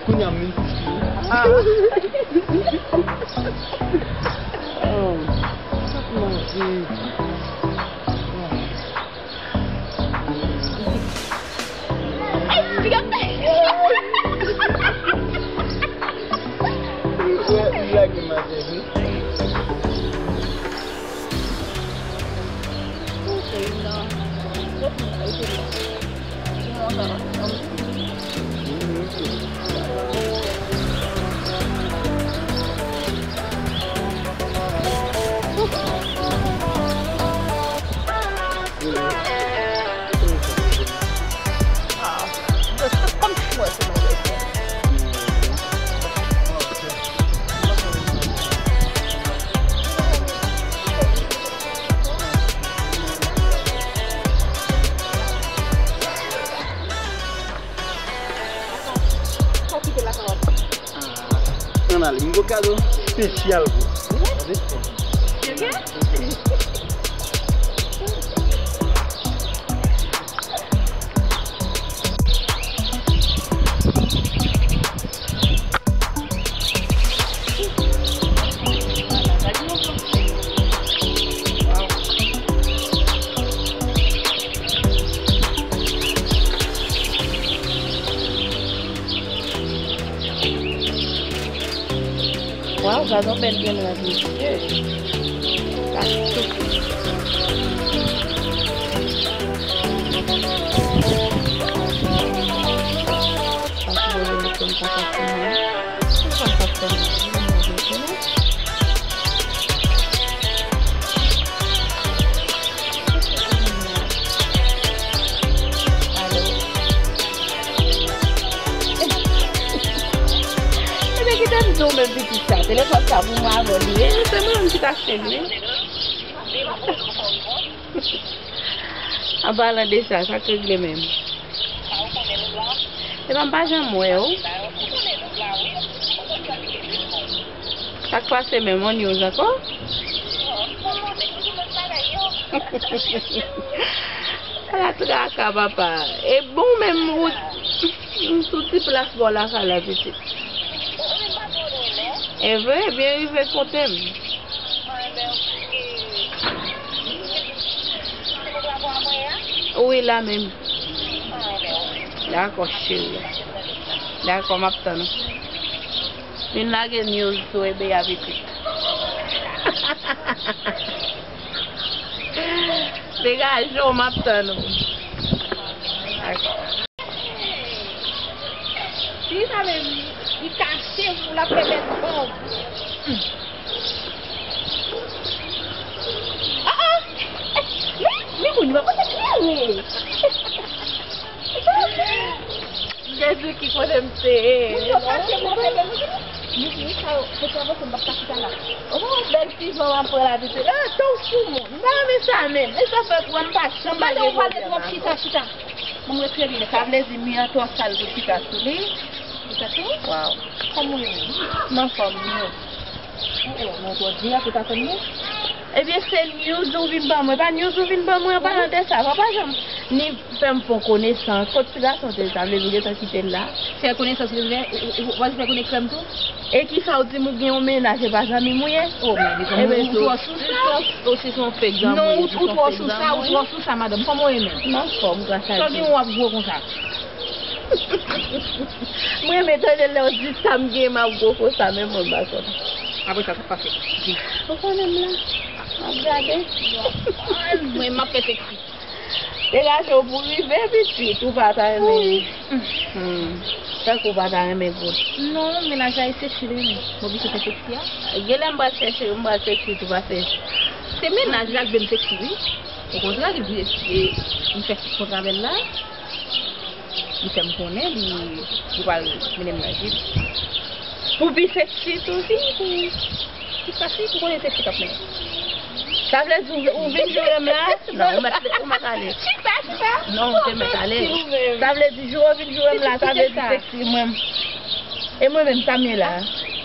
Kounye a m vin piti. Ah. Oh, sa k manje. Li gen kado espesyal pou ou. Waw, gade yon bèl grenn rad, mesye. Sa souple. Sa sipoze mete m konsa pou mwen. Mwen konn sa fè mwen. Alo. Ebyen, kite m di w menm pitit sa. Telefòn sa pou mwen avè w li ye. Se mwen menm ki t achte l, wi. An palan de sa, sa k regle menm? Epa, m pa janm wè w. Sa k pase menm, on news ankò? Ala traka, papa. E bon, menm ou, m sou ti plas bò lakay la, pitit. E vre, byen rive kote m. Wi, la menm. Dakò, cheri. Dakò, m ap tann ou. Vin lage news sou Ebe a pitit. Degaje w, m ap tann ou. Dakò. Fi sa menm, li kache pou l ap fè bèl kòb. Ah, ah! Men, men moun yo pa konn klere. Jezi ki kote m te ye. Moun yo kache pou yo fè bèl. Wi, wi, sa yo, kote avanse m p ap ka chita la. Oh, bèl ti jan w ap pran la, pitit. Ah, tan w sou moun. M pa renmen sa menm. E sa fè pou m pa janm lage pwoblèm ak ou. Chita, chita. Mwen retire li. Sa vle di mi an twò sal pou chita sou li. Ou chita sou li? Waw. Kòman w ye menm? M anfòm, wi. Oh, oh, non, twò di a pou ta fè m ri. Ebyen, se news ou vin ban mwen. Pa news ou vin ban mwen, an palan de sa. Papa janm ni fè m fon konesans. Kot ti gason te ye, sa vle di ou gentan kite l la? Fè konesans, ou, ou, ou, w al fè konnen krèm tou? E kisa w di m ou gen yon mennaj, e pa zanmi m ou ye? Oh, men li konn ou twò sou sa. Ou si se yon fake zanmi ou ye, ou si se yon fake zanmi ou ye. Non, ou, ou twò sou sa, ou twò sou sa, madanm. Kòman w ye menm? M anfòm, gras a Dye. Sa w gen ou ap gwo konsa? Mwen renmen tande lè w di sa m gen m ap gwo konsa, men mwen m pa konn. Apre sa, sa k pase? Di. Ou konnen m la. M ap gade. Mwen, m ap fè seksi. Degaje w pou rive pitit, ou pa ta renmen. Hmm. Tankou w pa ta renmen goud. Non, mennaj la e seksi li renmen. M oblije fè seksi a. Genlè m pral chèche, m pral seksi tou pase. Se mennaj la k vle m seksi, wi. Okontrè, li vle, e, m fè kontra avè l la. Li fè m konnen li, li pral mennen m nan jip. Pou pi seksi tou, wi, pou pi seksi, ou konnen seksi k ap mennen. Sa vle di ou, ou vin joure m la? Non, ou mèt, ou mèt ale. Chita, chita. Non, ou te mèt ale. Sa vle di jou ou vin joure m la, sa vle di seksi mwen. E mwen menm, sa m ye la?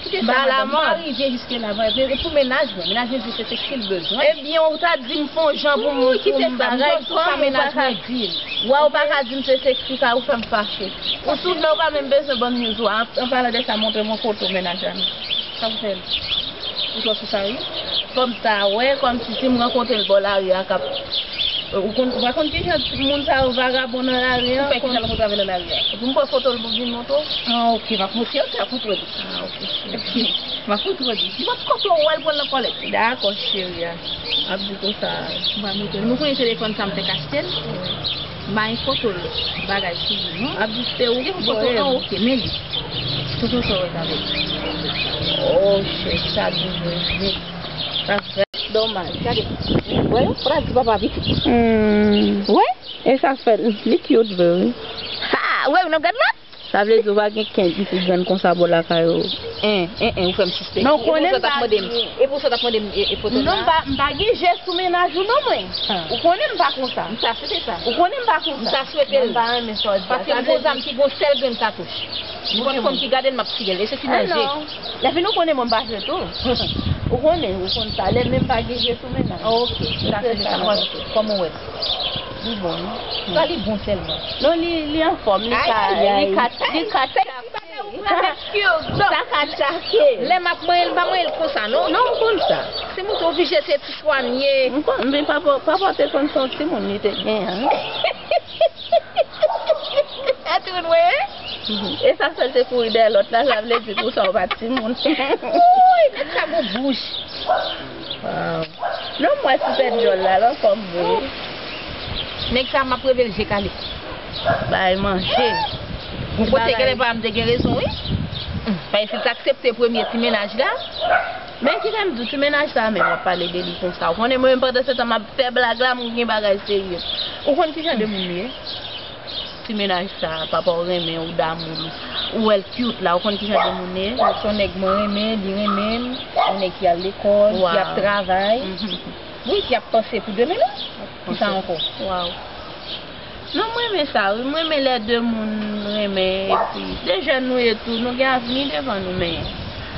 Kite sa, madanm, m pa rive jiske la, e pou mennaj mwen, mennaj mwen di se seksi l bezwen. Ebyen, ou ta di m fon jan pou m, pou m bagay, kòm ou pa ka di m. Wè, ou pa ka di m se seksi sa, ou fè m fache. Ou sou vle, ou pa menm bezwen ban m news ou. An, an palan de sa, montre mwen foto mennaj la non. Sa pou fè l? Ou twò sou sa, wi. Fò m ta wè, kòmsi si m rankontre l bò lari a, k ap, ou konn, ou pa konn ki jan moun sa yo vagabon nan lari a. Ou fè ki jan l rankontre avè l nan lari a? Epi m pran foto l pou m vin montre w. Ah, ok, m ap montre w, m ap montre w. Ah, ok, cheri. M ap montre w. Di m ap kote w wè l pran nan kòlèt. Dakò, cheri a. M ap di konsa. M pral montre w. Nou konnen telefòn sa m fèk achte l. M pa gen foto l bagay sou li, non. M ap di se ou ki voye m. Gen foto an, ok, men li. Tonton sa w wè avè l. Oh, cheri, sa di vre, vre. Sa fè domaj. Gade. Wè, fò ta di papa pitit. Hmm. Wè? E sa fè l, li cute vre, wi. Ha! Wè, nou gad la? Sa vle di ou pa gen kenn pitit grann konsa bò lakay ou. En, en, en, ou fè m sispèk. Non, ou konnen m pa gen. E pou sa w t ap mande m, e, e foto la? Non, m pa, m pa gen je sou mennaj ou non, mwen. Ah. Ou konnen m pa konsa. M ta swete sa. Ou konnen m pa konsa. M ta swete l. Non, m pa renmen sa w di a. Paske m gon zam ki gon sèl grenn katouch. Nenpòt fanm ki gade l, m ap tire l. E se ti nan je. Lè fini, ou konnen mwen m pa jwe tou. Ou konnen, ou konn sa. Lè menm pa gen je sou mennaj. Ok, sa se sa. Kòman w wè l? Li bon, wi. Sa li bon sèlman. Non, li, li anfòm, li ka, li ka, li ka tchake. Sa ka tchake. Lè m ap manyen l, m pa manyen l konsa, non. Non, m konn sa. Se moun oblije se ti swa m ye. M konn, men papa, papa te konn se yon timoun li te gen an. Catherine, wi. E sa fè l te kouri dèyè lòt la, sa vle di pou sa w pa timoun. Uy, nèg sa gon bouch. Waw. Non, m wè ti tèt djòl la, l anfòm vre. Nèg sa, m ap reve l je kale. Bay manje. Gon kote genlè pa m te gen rezon, wi. Paske si l t aksepte premye ti mennaj la. Men kite m di w, ti mennaj sa a menm, w ap pale de li konsa. Ou konnen mwen menm pandan se tan m ap fè blag la, m gen bagay serye. Ou konn ki jan de moun li ye? Ti mennaj sa a, papa w renmen, ou damou li. Ou wè l cute la, ou konn ki jan de moun li ye? Se yon nèg mwen renmen, li renmen m, yon nèg ki al lekòl, ki ap travay. Wi, ki ap panse pou demen li. Kisa ankò? Waw. Non, mwen renmen sa, wi. Mwen renmen lè de moun renmen, epi de jèn nou ye tou, nou gen avni devan nou, men.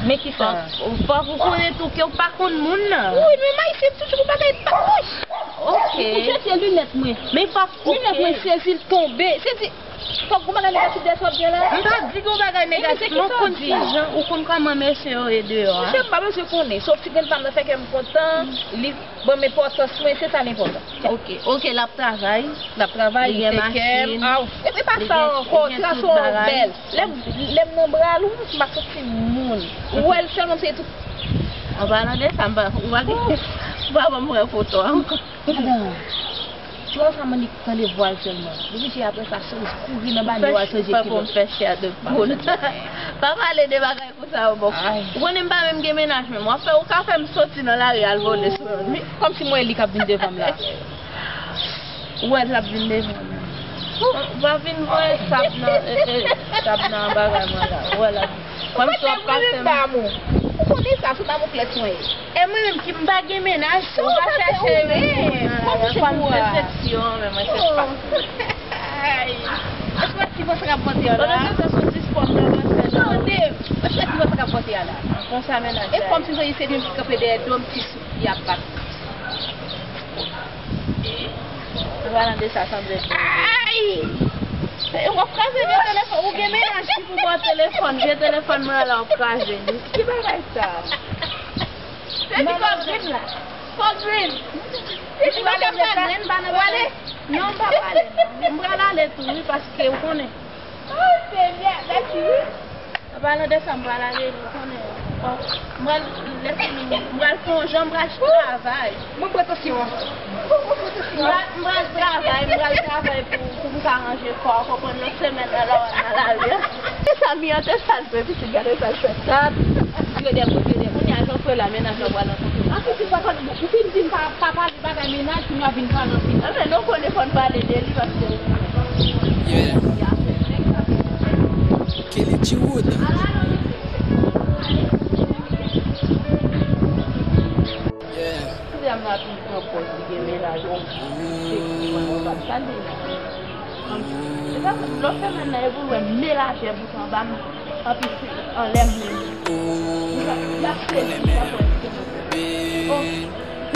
Men kisa? Fòk, fòk ou konnen tou ke w pa konn moun nan. Wi, men m ayisyen, toujou gon bagay pa kòch. Ok. Ou jete linèt mwen. Men fòk, ok. Linèt mwen sezi l tonbe. Sezi, fòk gon bagay negatif dèyè sa w ap di a la. M pa di gon bagay negatif, men w konn ki jan, ou konn kòman mesye yo ye deyò a. Mesye, m pa bezwen konnen. Sòf si grenn fanm nan fè kè m kontan, li ban m enpòtans mwen, se sa l enpòtan. Ok, ok, l ap travay. L ap travay, li gen machin, li gen tout bagay. Aw, e pa sa ankò, tras ou bèl. Lè m, lè m nan bra l, ou m pa santi moun. Ou wè l sèlman, m se tout. An palan de sa, m pa, ou pa gen, ou pa ban m wè foto a ankò. Madanm, ti wè sa, m annik tande vwa l sèlman. Depi se apre sa, se kouri nan banyo al chanje kilòt. Fè bon, fè chè de poul. Pa pale de bagay konsa yo, bon. Ou konnen m pa menm gen mennaj menm. W ap fè, ou ka fè m soti nan lari al vole sou yon nwi. Kòmsi mwen li k ap vin devan m la. Ou wè l ap vin devan m. Ou pa vin voye sab nan, e, e, sab nan bagay mwen la. Ou wè l ap vin. Kòmsi w ap pase m. Ou konnen sa, sou Damoklès mwen ye. E mwen menm ki m pa gen mennaj, ou pa chèche yon moun nan la. Kòmsi pou w a? Desepsyon, men mwen se pa. Ay. Èske w wè ti vwa sa k ap pote a la? Pandan se tan sou dis pòm nan, mwen fè nan. Tande! Èske w wè ti vwa sa k ap pote a la? Konsa mennaj la. E kòmsi se li ki kanpe dèyè do m, ti souf li ap bat. An palan de sa, sanble. Ay! W ap kraze vye telefòn. Ou gen mennaj ki pou ba w telefòn. Vye telefòn mwen an la, w ap kraze li. Ki bagay sa? Se ti kò grin la. Kò grin. Se ti kò grin la. Ou ale? Non, m pa prale, non. M pral ale tou, wi, paske ou konnen. Oh, Senyè, mèsi, wi. An palan de sa, m pral ale, ou konnen. Bon, m pral, lè fini, m pral fè yon jan, m pral travay. Mwen pran tansyon an. Mwen pran tansyon an. M pral, m pral travay, m pral travay pou, pou m ka ranje kò a, konprann, nan semèn nan la, w ap nan lari a. Mezanmi, an te sal vre, pitit, gade sa l fè. Sa, yo dè kote, dè kounye a, jan frè la, mennaj la pral rankontre. An pitit, pa konn, ou fin di m pa, pa pale bagay mennaj, kounye a vin pale anpil. Anfen, nou konnen fò n pale de li, paske ou konnen. Yeah. Kelly G Wood. Yeah. Kounya m ap vin pran pòz li gen mennaj, on, se ki mwen, mwen p ap tande. Kòmsi, se sa, lòt semèn nan, e pou l wè m melaje bout anba m, anpi se anlè m menm. Li ap, li ap sezi, li ap wè m se mwen. Oh.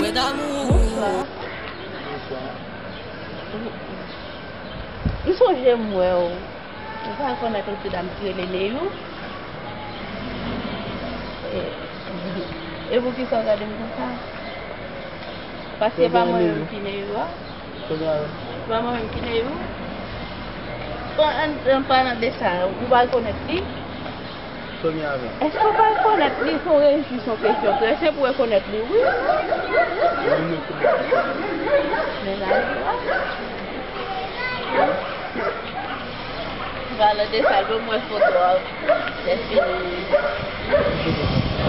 Bonswa. M sonje m wè w. Ou pa rekonèt yon ti dam ki rele Neyou? E, e poukisa w gade m konsa? Paske e pa mwen menm ki Neyou a. E pa mwen menm ki Neyou. Bon, an, an palan de sa, ou pa rekonèt li? Èske w pa rekonèt li? Se yon rejwi, se yon kesyon trè senp, ou rekonèt li, wi. Mennaj ou a. Palan de sa, ban m wè foto a. Lè fini.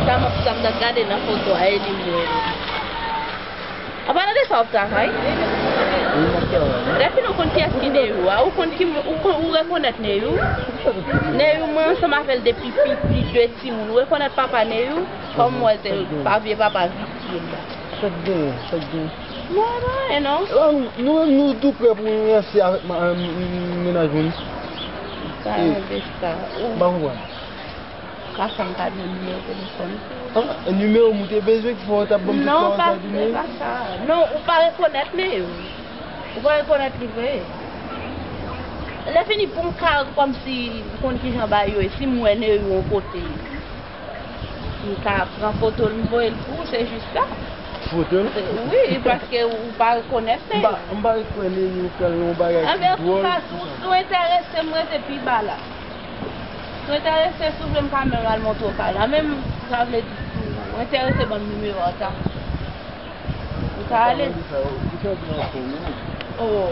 Sa m ap, sa m t ap gade nan foto a, e li m wè. An palan de sa, w ap travay? Wi, m ap travay. Lè fini, ou konn kiyès ki Neyou a? Ou konn ki, ou konn, ou rekonèt Neyou? Neyou, mwen ansanm avè l depi piti, de timoun. Ou rekonèt papa Neyou? Kòm m wè l te pa vye papa Vicky la. Sa k genyen? Sa k genyen? Non, pa anyen non. Nou menm, nou tou prè pou nou ranse avèk ma-, m-, m-, mennaj moun. Sa yon besta. M pa konprann. Ka fè m ka di nimewo telefòn. Ah, nimewo m ou te bezwen ki fè w t ap ban m tout sa w ta di m? Non, pa sa. Non, ou pa rekonèt Neyou. Ou pa rekonèt li vre. Lè fini pou m ka kòmsi m konn kijan bagay yo ye, si m wè Neyou yon kote, m ka pran foto l, m voye l pou ou, se jis sa. Foto l? Wi, paske ou pa rekonèt Neyou. M pa, m pa rekwè Neyou fè l yon bagay ki dwòl. Anben, an tou ka, si w, si w enterese m, rete pi ba la. Si w enterese, si w vle, m ka menm al montre w kay la. Menm, sa vle di, si w enterese, ban m nimewo a, ta. Ou ka ale. Kisa w di sa, kisa w di ankò, menm? Oh.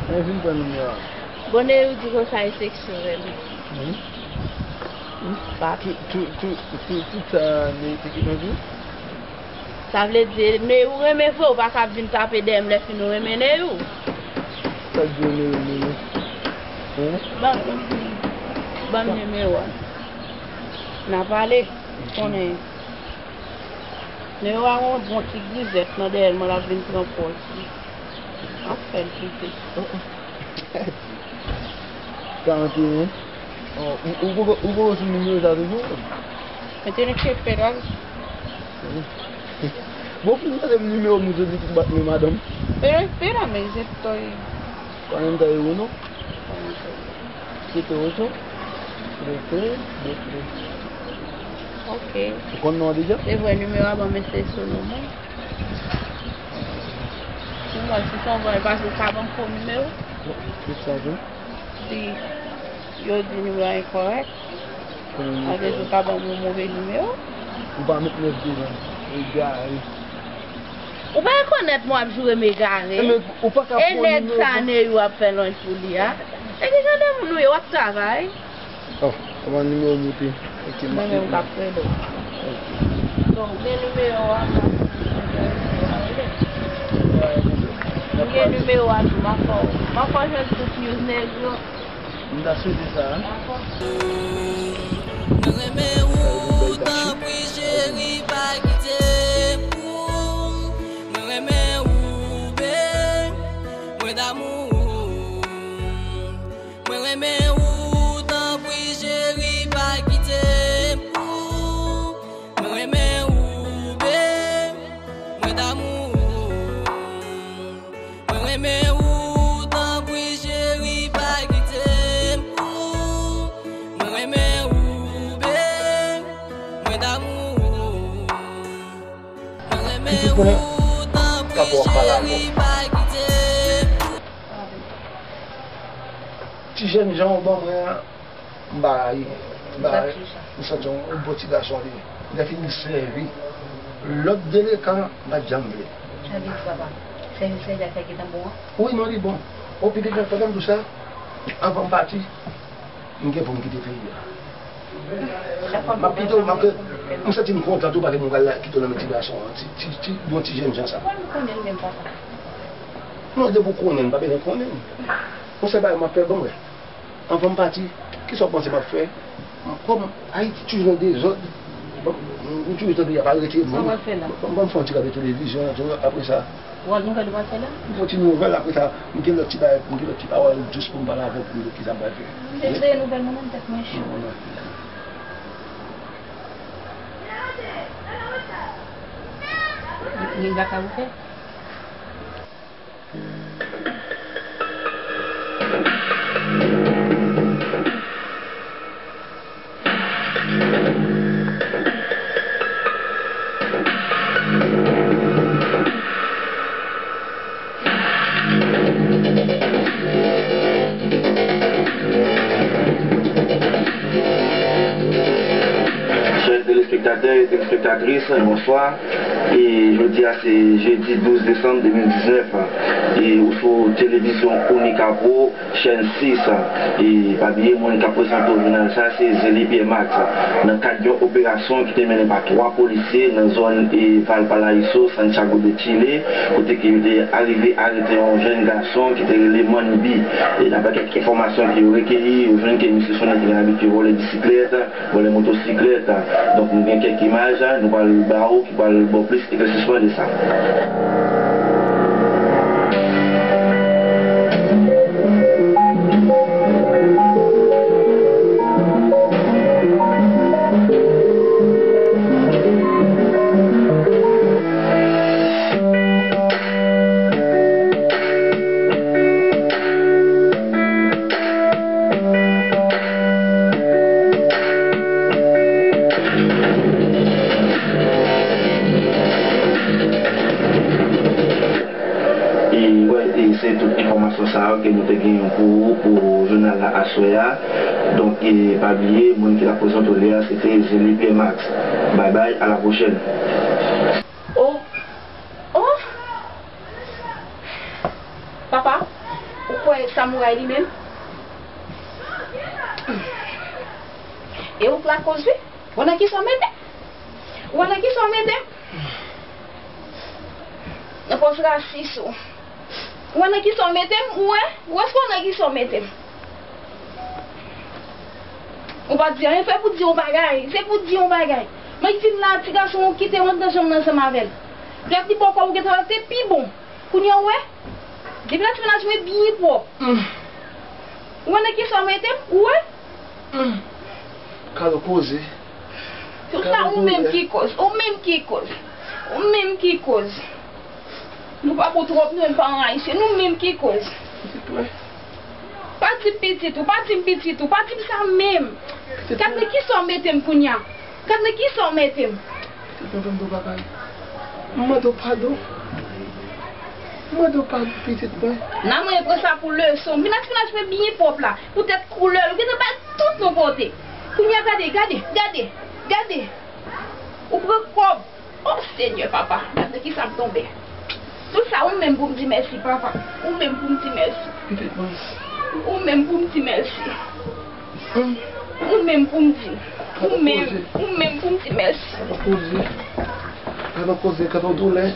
Men vin pran nimewo a. Bon, Neyou di konsa, e seksyon, vrèman. Wi. Wi. Tout, tout, tout, tout, tout sa Neyou te gentan di? Sa vle di, Neyou renmen vre, ou pa ka ap vin tape dèyè m lè fini ou renmen Neyou. Sa k di w Neyou renmen? Hein? Ban, ban m nimewo a. N a pale, konnen. Neyou a yon bon ti grizèt nan dèyè l, mwen l ap vin pran pòz li. M ap fè l kite. Karanteyen. Oh, ou, ou poko, ou poko sou nimewo sa toujou? Mwen te nan chepe la. Bon, fin tande m nimewo m, ou di ki bat men madanm. Pero, espérame, yo estoy. Pa menm ta yo non? Siete ocho, tres tres, dos tres. Ok. Ou konn non an deja? Se vre, nimewo a ban m eseye sou non mwen. Pou mwen, si se yon bon, e pa si ou ka ban m fo nimewo. Ki sa tou? Si yo di nimewo a enkòrèk, sa vle di ou ka ban m yon move nimewo. Ou pa met nèf devan. Egare. Ou pa rekonèt mwen ap joure m egare. E nèg sa Neyou ap fè lonj pou li a. E ki jan de moun ou ye, w ap travay? Oh, kòman nimewo moute? Ok, m ap rele w. Ok. Donk, gen nimewo a, m ap rele. M gen nimewo a tou, m ap fè w, m ap fè w jwenn tout news nèg yo. M ta swete sa, wi. Mwen renmen ou, tanpri cheri, pa kite m. Mwen renmen ou, babe, mwen damou. Mwen renmen ou, tanpri cheri, pa kite m. Mwen renmen ou, babe, mwen damou. Mwen renmen ou, tanpri cheri, pa kite m. Mwen renmen ou, babe, mwen damou. Mwen renmen ou, tanpri cheri, pa kite m. Ti jènjan ou ban mwen an, m pa rayi. M pa rayi. M santi yon, yon bon ti gason li ye. Lè fini li sèvi. Lòt delekan, m pa t janm vle. Sa vle di, papa, sèvi, sèvi a fè gentan bon an? Wi, non, li bon. Ou pi gentan, pandan m di w sa, anvan m pati, m gen pou m kite peyi a. M ap kite w, m ap, m santi m kontan tou, paske m pral kite w nan men ti gason an, ti, ti, ti, bon ti jènjan sa. Kòman m konnen l menm, papa? Non, depi w konnen l, m pa bezwen konnen l. Yon sèl bagay m ap fè, ban m wè. Anvan m pati, kisa w panse m ap fè? Kòm Ayiti toujou nan dezòd, m, m toujou tande y ap arete moun. Sa w pral fè la? Ban m, ban m fè yon ti gade televizyon, apre sa. Wòl nouvèl ou pral fè la? M fè yon ti nouvèl, apre sa, m gen lòt ti bagay, m gen lòt ti pawòl dous pou m pale avè w, pou m di w kisa m pral fè. Ou vle kreye nouvèl moun an, tèt mwen cho. Non, non. Li, li pa ka bouke? Chè telespektatè e telespektatris, bonswa. E jodi a se jedi douz desanm de mil diznèf. E ou sou televizyon Onika Pro, chèn sis. E pa bliye, moun k ap prezante w jounal sa, se Zélie Pierre Max. Nan kad yon operasyon ki te mennen pa twa polisye nan zòn e Valparaíso, Santiago de Chile, kote ke yo te arive arete yon jèn gason ki te rele Manby. E daprè kèk enfòmasyon ke yo rekeyi, yo jwenn ke misye se yon nèg ki gen abitye vòlè bisiklèt, vòlè motosiklèt. Donk, nou gen kèk imaj, nou pral ba w, ki pral ba w plis eklèsisman de sa. Swè a. Donk, e, pa bliye, moun ki t ap prezante w lè a, se te Zélie Pierre Max. Bye bye, à la prochaine. Oh! Oh! Papa, ou kwè samouray li menm? E ou k lakoz wi. Ou nan kisa w mete m? Ou nan kisa w mete m? Nan pòz rasis ou. Ou nan kisa w mete m? Ou wè? Ou wè se ou nan kisa w mete m? Ou pa di anyen, fè pou di yon bagay. Se pou di yon bagay. Mwen k vin la, ti gason ou kite m anndan chanm nan ansanm avè l. Gad li bò kò ou gentan wè te pi bon. Kounye a ou wè? Depi la ti mennaj mwen byen pwòp. Ou wè nan kisa w mete m? Ou wè? Gad on koze. Tout sa ou menm ki koz. Ou menm ki koz. Ou menm ki koz. Nou pa bon twòp nou menm paran ayisyen. Nou menm ki koz. Pa di pitit ou, pa di m pitit ou, pa di m sa menm. Gad nan kisa w mete m kounye a. Gad nan kisa w mete m. Pitit mwen, ban m di w bagay. M mande w padon. M mande w padon, pitit mwen. Nan mwen pran sa pou leson. Vin ak mennaj mwen byen pwòp la. Poutèt koulè l, ou gentan bay tout nou pote. Kounye a gade, gade, gade, gade. Ou pran kòb. Oh Senyè papa, gad nan kisa m tonbe. Tout sa ou menm pou m di mèsi papa. Ou menm pou m di mèsi. Pitit mwen. Ou menm pou m di mèsi. Ou menm pou m di. Ou menm, ou menm pou m di mèsi. Gad on koze. Gad on koze, gad on doulè.